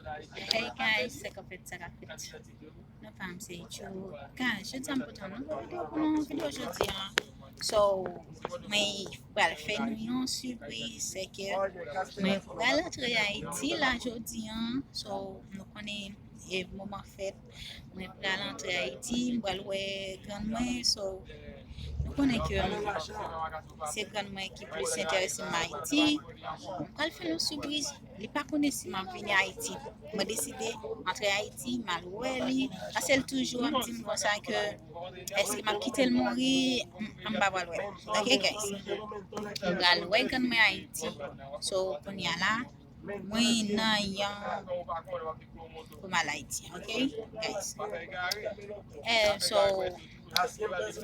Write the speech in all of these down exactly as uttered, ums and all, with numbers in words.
Hey guys, se k ap fèt, sa k ap fèt? Non pa m se Ichou. Guys, jodi a m pote yon nouvo videyo pou nou, videyo jodi a. So, mwen pral fè nou yon sipriz, se ke mwen pral antre Ayiti la jodi a. So, nou konnen e moman fèt, mwen pral antre Ayiti, m pral wè grann mwen. So, nou konnen ke se grann mwen ki plis enterese m Ayiti. M pral fè l yon sipriz. Li pa konnen si m ap vini Ayiti. Mwen deside antre Ayiti, m al wè li. Paske l toujou ap di m konsa ke èske m ap kite l mouri, m m pa pral wè. Ok, guys. M pral wè grann mwen Ayiti. So, kounye a la, mwen nan yon pou m al Ayiti, ok, guys? Eh, so,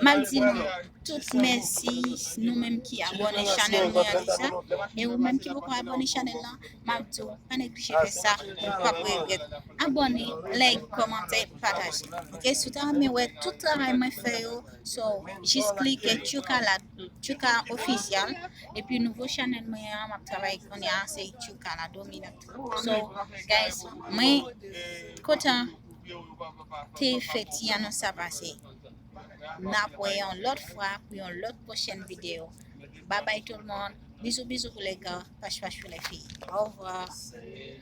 m ap di nou tout mèsi, nou menm ki abòne chanèl mwen an deja, e ou menm ki poko abòne chanèl lan, m ap di w pa neglije fè sa, ou p ap regrèt. Abòne, like, kòmante, pataje. Ok, si w ta renmen wè tout travay mwen fè yo, so, jis klike tchouka la, tchouka ofisyal, epi nouvo chanèl mwen an, m ap travay kounye a, se tchouka la dominant. So, guys, mwen kontan te fè ti anons sa pase. N ap wè yon lòt fwa pou yon lòt pwochèn videyo. Bye bye tout le monde. Bisous, bisous pour les gars. Pach, pach pour les filles. Au revoir.